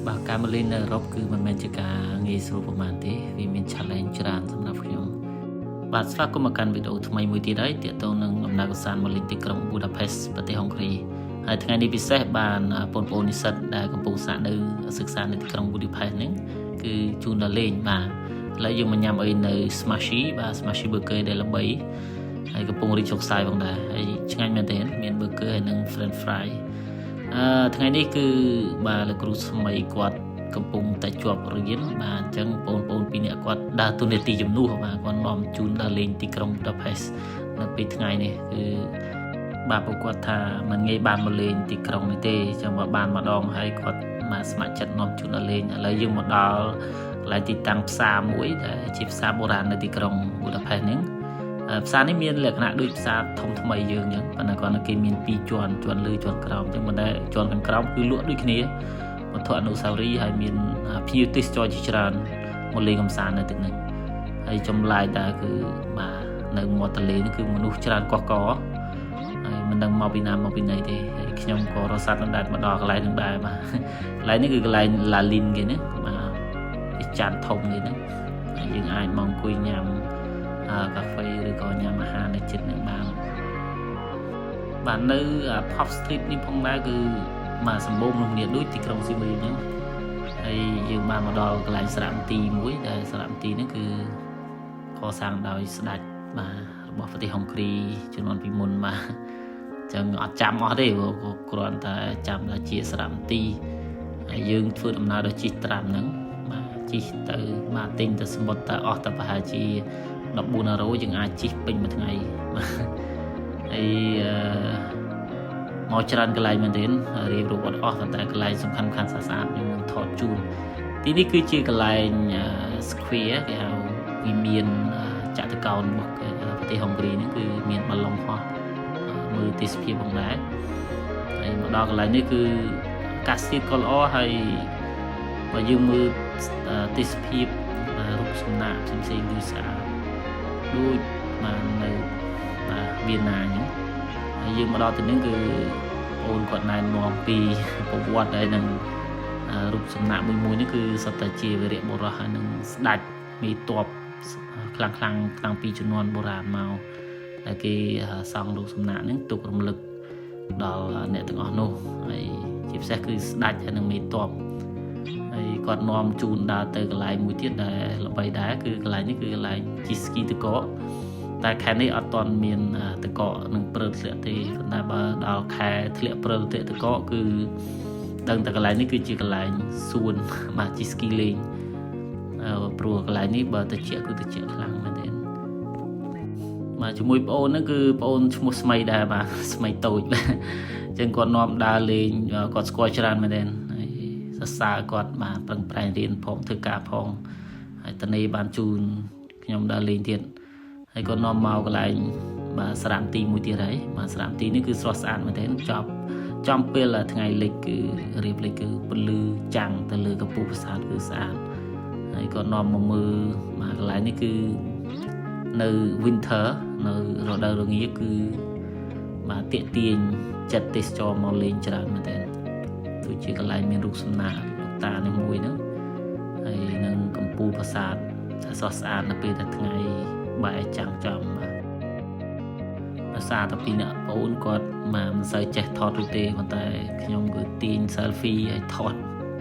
បាទការមកលេងនៅអឺរ៉ុបគឺមិនមែនជាការងាយស្រួលប្រហែលទេវាមាន challenge ច្រើនសម្រាប់ខ្ញុំបាទស្វាគមន៍មកកាន់វីដេអូថ្មីមួយទៀតហើយទាក់ទងនឹងដំណើរកម្សាន្តមកលេងទីក្រុង Budapest ប្រទេសហុងគ្រីហើយថ្ងៃនេះពិសេសបានបងប្អូននិស្សិតដែលកំពុងស្នាក់នៅសិក្សានៅទីក្រុង Budapest ហ្នឹងគឺជូនដល់លេងបាទឥឡូវយើងមកញ៉ាំអីនៅ Smashy បាទ Smashy Burger ដែលល្បីហើយកំពុងរីកជោគផ្សាយផងដែរហើយឆ្ងាញ់មែនទែនមាន burger ហើយនិង french fry អឺថ្ងៃនេះគឺបាទលោកគ្រូស្មីគាត់កំពុងតែជាប់រៀនបាទអញ្ចឹងបងប្អូនពីរនាក់គាត់ដើរតួនាទីជំនួសបាទគាត់នាំជូនដល់លេងទីក្រុង Budapest នៅពេលថ្ងៃនេះគឺបាទពួកគាត់ថាមិនងាយបានមកលេងទីក្រុងនេះទេចាំว่าបានម្ដងហើយគាត់មកស្ម័គ្រចិត្តនាំជូនដល់លេងឥឡូវយើងមកដល់កន្លែងទីតាំងផ្សារមួយដែលជាផ្សារបុរាណនៅទីក្រុង Budapest ហ្នឹងផ្សារនេះមានលក្ខណៈដូចផ្សារធំថ្មីយើងអញ្ចឹងប៉ុន្តែគាត់នៅគេមានពីរជាន់ជាន់លើជាន់ក្រោមអញ្ចឹងប៉ុន្តែជាន់ខាងក្រោមគឺលក់ដូចគ្នាវត្ថុអនុស្សាវរីយ៍ហើយមានភ្ញៀវទេសចរជាច្រើនមកលេងកម្សាន្តនៅទីនេះហើយចម្លែកដែរគឺបាទនៅមាត់ទន្លេនេះគឺមនុស្សច្រើនកកកហើយមិនដឹងមកពីណាមកពីណីទេហើយខ្ញុំក៏រស័ព្ទមិនដែរមកដល់កន្លែងនឹងដែរបាទកន្លែងនេះគឺកន្លែងឡាលីនគេណាបាទជាចានធំគេណាហើយយើងអាចមកអង្គុយញ៉ាំកាហ្វេឬក៏ញ៉ាំអាហារនៅជិតនឹងបានបាទនៅ Pub Street នេះផងដែរគឺបាទសម្បូរមនុស្សម្នាដូចទីក្រុងសៀមរាបអញ្ចឹងហើយយើងបានមកដល់កន្លែងសារមន្ទីរមួយដែលសារមន្ទីរហ្នឹងគឺកសាងដោយស្ដេចបាទរបស់ប្រទេសហុងគ្រីជំនាន់ពីមុនបាទអញ្ចឹងអត់ចាំអស់ទេព្រោះគ្រាន់តែចាំថាជាសារមន្ទីរហើយយើងធ្វើដំណើរដោយជិះត្រាំហ្នឹងបាទជិះទៅបាទទិញទៅសមុទ្រតែអស់តែប្រហែលជា14អឺរ៉ូយើងអាចជិះពេញមួយថ្ងៃបាទហើយអឺមកច្រើនកន្លែងមែនទែនរៀបរាប់អត់អស់ប៉ុន្តែកន្លែងសំខាន់ៗស្អាតៗខ្ញុំនឹងថតជូនទីនេះគឺជាកន្លែង square គេហៅវិមានចតុកោណរបស់ប្រទេសហុងគ្រីហ្នឹងគឺមានបាឡុងហោះមើលទេសភាពផងដែរហើយមកដល់កន្លែងនេះគឺអាកាសធាតុក៏ល្អហើយបើយើងមើលទេសភាពរូបសំណាកផ្សេងៗគឺស្អាតដូចបាននៅបាទវៀនណាអញ្ចឹងហើយយើងមកដល់ទីនេះគឺអូនគាត់ណែនាំពីប្រវត្តិហើយនឹងរូបសំណាកមួយមួយនេះគឺសុទ្ធតែជាវីរៈបុរសហើយនឹងស្ដេចមេតបខ្លាំងខ្លាំងតាំងពីជំនាន់បុរាណមកដែលគេសង់រូបសំណាកហ្នឹងទុករំលឹកដល់អ្នកទាំងអស់នោះហើយជាពិសេសគឺស្ដេចហើយនឹងមេតបហើយគាត់នាំជូនដើរទៅកន្លែងមួយទៀតដែលល្បីដែរគឺកន្លែងនេះគឺកន្លែងជិះស្គីទឹកកកតែខែនេះអត់ទាន់មានទឹកកកនឹងព្រើលធ្លាក់ទេប៉ុន្តែបើដល់ខែធ្លាក់ព្រើលធ្លាក់ទឹកកកគឺដឹងតែកន្លែងនេះគឺជាកន្លែងសួនបាទជិះស្គីលេងព្រោះកន្លែងនេះបើតិចគឺតិចខ្លាំងមែនទែនបាទជាមួយប្អូនហ្នឹងគឺប្អូនឈ្មោះស្មីដែរបាទស្មីតូចបាទអញ្ចឹងគាត់នាំដើរលេងគាត់ស្គាល់ច្រើនមែនទែនហើយសរសើរគាត់បាទប្រឹងប្រែងរៀនផងធ្វើការផងហើយតនីបានជូនខ្ញុំដើរលេងទៀតហើយគាត់នាំមកកន្លែងបាទសារមន្ទីរមួយទៀតហើយបាទសារមន្ទីរនេះគឺស្រស់ស្អាតមែនទែនចប់ចំពេលថ្ងៃលិចគឺរៀបលិចគឺពន្លឺចាំងទៅលើកំពូលប្រាសាទគឺស្អាតហើយគាត់នាំមកមើលបាទកន្លែងនេះគឺនៅ winter នៅរដូវរងាគឺបាទតាកទាញចិត្តទេសចរមកលេងច្រើនមែនទែនដូចជាកន្លែងមានរូបសំណាកលោកតានេះមួយហ្នឹងហើយនឹងកំពូលប្រាសាទដែលស្រស់ស្អាតនៅពេលដែលថ្ងៃបែរចាំងចំបាទភាសាតែពីអ្នកប្អូនគាត់មកមិនសូវចេះថតរូបទេប៉ុន្តែខ្ញុំគឺទាញ selfie ឲ្យថត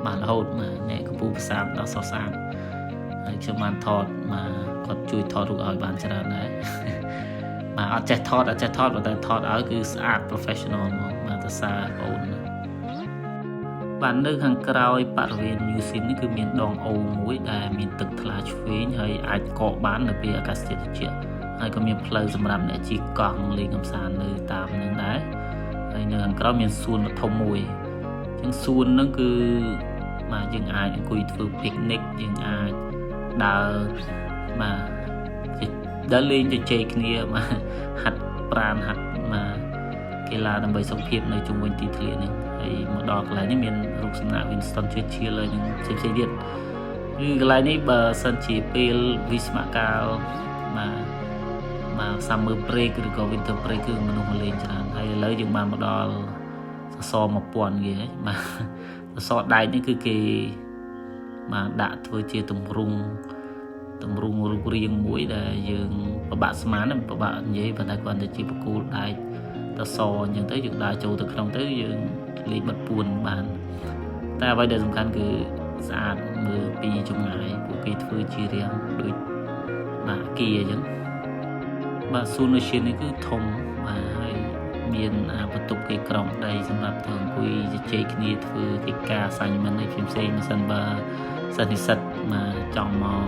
បានរហូតបាទអ្នកកំពូលប្រាសាទដ៏ស្រស់ស្អាតហើយខ្ញុំបានថតមកគាត់ជួយថតរូបឲ្យបានច្រើនដែរបាទអត់ចេះថតអត់ចេះថតប៉ុន្តែថតឲ្យគឺស្អាត professional ហ្មងបាទសរសើរបងអូនបាទនៅខាងក្រោយបរិវេណ museum នេះគឺមានដងអូរមួយដែលមានទឹកថ្លាឆ្វេងហើយអាចកកបាននៅពេលអាកាសធាតុត្រជាក់ហើយក៏មានផ្លូវសម្រាប់អ្នកជិះកង់លេងកម្សាន្តនៅតាមនឹងដែរហើយនៅខាងក្រោយមានសួនដ៏ធំមួយអញ្ចឹងសួនហ្នឹងគឺបាទយើងអាចអង្គុយធ្វើ picnic យើងអាចដើរបាទដើរលេងជជែកគ្នាបាទហាត់ប្រានហាត់បាទកីឡាដើម្បីសុខភាពនៅជុំវិញទីធ្លានេះហើយមកដល់កន្លែងនេះមានរូបសំណាក Winston Churchill ហើយនឹងផ្សេងៗទៀតគឺកន្លែងនេះបើសិនជាពេលវិស្មកាលបាទបាទ summer break ឬក៏ winter break គឺមនុស្សមកលេងច្រើនហើយឥឡូវយើងបានមកដល់ សសរ1000គេហើយបាទសសរដែកនេះគឺគេបាទដាក់ធ្វើជាទម្រង់ទម្រង់រូបរាងមួយដែលយើងពិបាកស្មានពិបាកនិយាយប៉ុន្តែគ្រាន់តែជាបកគោលដែកតសអញ្ចឹងទៅយើងដើរចូលទៅក្នុងទៅយើងលេងបិទពួនបានតែអ្វីដែលសំខាន់គឺស្អាតមើលពីចម្ងាយពួកគេធ្វើជារាងដូចបាទអាគារអញ្ចឹងបាទសួនឧទ្យាននេះគឺធំបាទហើយមានអាបន្ទប់គេក្រោមដីសម្រាប់ទៅអង្គុយជជែកគ្នាធ្វើកិច្ចការ assignment អីផ្សេងៗមិនសិនបើសិស្សនិស្សិតមកចង់មក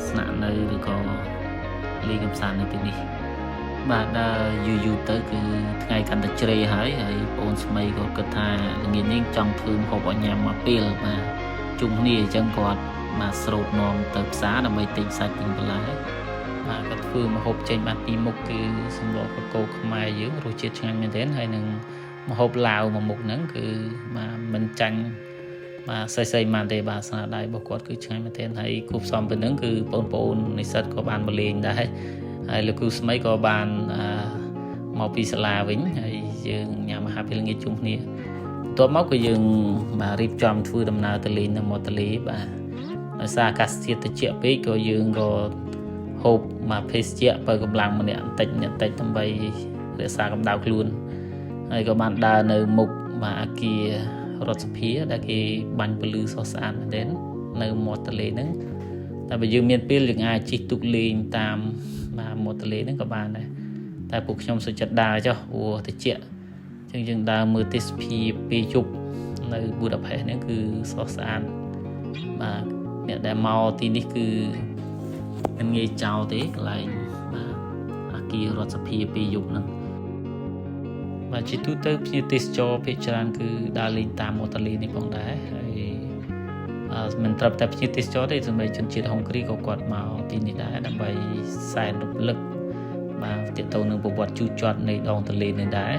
ស្នាក់នៅឬក៏លេងកម្សាន្តនៅទីនេះបាទដល់យូរយូរទៅគឺថ្ងៃកាន់តែជ្រេហើយហើយបងស្មីក៏គិតថាល្ងាចនេះចង់ធ្វើម្ហូបឲ្យញ៉ាំមកពេលបាទជុំគ្នាអញ្ចឹងគាត់បាទស្រូបនាំទៅផ្សារដើម្បីទិញសាច់ទិញបន្លែបាទគាត់ធ្វើម្ហូបចេញបានពីរមុខគឺសម្លកកូរខ្មែរយើងរសជាតិឆ្ងាញ់មែនទែនហើយនឹងម្ហូបឡាវមួយមុខហ្នឹងគឺបាទមិនចាញ់បាទស្អីៗបានទេបាទស្នាដៃរបស់គាត់គឺឆ្ងាញ់មែនទែនហើយគួបផ្សំទៅនឹងគឺបងប្អូននិស្សិតក៏បានមកលេងដែរហើយលោកគ្រូស្មីក៏បានអឺមកពីសាលាវិញហើយយើងញ៉ាំអាហារពេលល្ងាចជុំគ្នាបន្ទាប់មកក៏យើងបាទរៀបចំធ្វើដំណើរទៅលេងនៅមាត់ទន្លេបាទដោយសារអាកាសធាតុត្រជាក់ពេកក៏យើងក៏ហូបមកភេសជ្ជៈបើកម្លាំងម្នាក់បន្តិចម្នាក់បន្តិចដើម្បីរក្សាកម្ដៅខ្លួនហើយក៏បានដើរនៅមុខបាទអាគាររដ្ឋសភាដែលគេបាញ់ពន្លឺស្រស់ស្អាតមែនទែននៅមាត់ទន្លេហ្នឹងតែបើយើងមានពេលយើងអាចជិះទូកលេងតាមបាទមាត់ទន្លេហ្នឹងក៏បានដែរតែពួកខ្ញុំសុខចិត្តដើរចុះព្រោះត្រជាក់អញ្ចឹងយើងដើរមើលទេសភាពពេលយប់នៅប៊ូដាផេសហ្នឹងគឺស្រស់ស្អាតបាទអ្នកដែលមកទីនេះគឺមិនងាយចោលទេកន្លែងបាទអាគាររដ្ឋសភាពេលយប់ហ្នឹងបាទជាទូទៅភ្ញៀវទេសចរភាគច្រើនគឺដើរលេងតាមមាត់ទន្លេនេះផងដែរហើយអឺមិនត្រឹមតែភ្ញៀវទេសចរទេសម្រាប់ជនជាតិហុងគ្រីក៏គាត់មកទីនេះដែរដើម្បីសែនរំលឹកបាទទាក់ទងនឹងប្រវត្តិជូរចត់នៃដងទន្លេនេះដែរ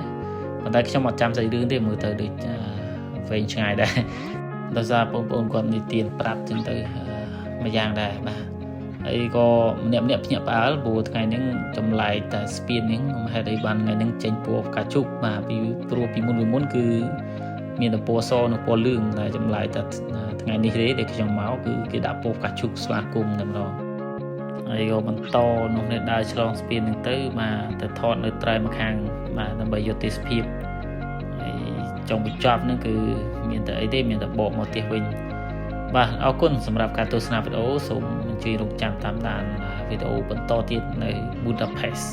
ប៉ុន្តែខ្ញុំអត់ចាំសាច់រឿងទេមើលទៅដូចវែងឆ្ងាយដែរដោយសារបងប្អូនគាត់និទានប្រាប់ចឹងទៅមួយយ៉ាងដែរបាទហើយក៏ម្នាក់ម្នាក់ភ្ញាក់ផ្អើលព្រោះថ្ងៃហ្នឹងចម្លែកតែស្ពានហ្នឹងហេតុអីបានថ្ងៃហ្នឹងចេញពណ៌ផ្កាឈូកបាទពីព្រោះពីមុនពីមុនគឺមានតែពណ៌សនិងពណ៌លឿងតែចម្លែកតែថ្ងៃនេះទេដែលខ្ញុំមកគឺគេដាក់ពណ៌ផ្កាឈូកស្វាគមន៍តែម្ដងហើយក៏បន្តនោះនេះដើរឆ្លងស្ពានហ្នឹងទៅបាទទៅថតនៅត្រែម្ខាងបាទដើម្បីយកទេសភាពហើយចុងបញ្ចប់ហ្នឹងគឺមានតែអីទេមានតែបកមកផ្ទះវិញបាទអរគុណសម្រាប់ការទស្សនាវីដេអូសូមអញ្ជើញរងចាំតាមដានវីដេអូបន្តទៀតនៅ Budapest.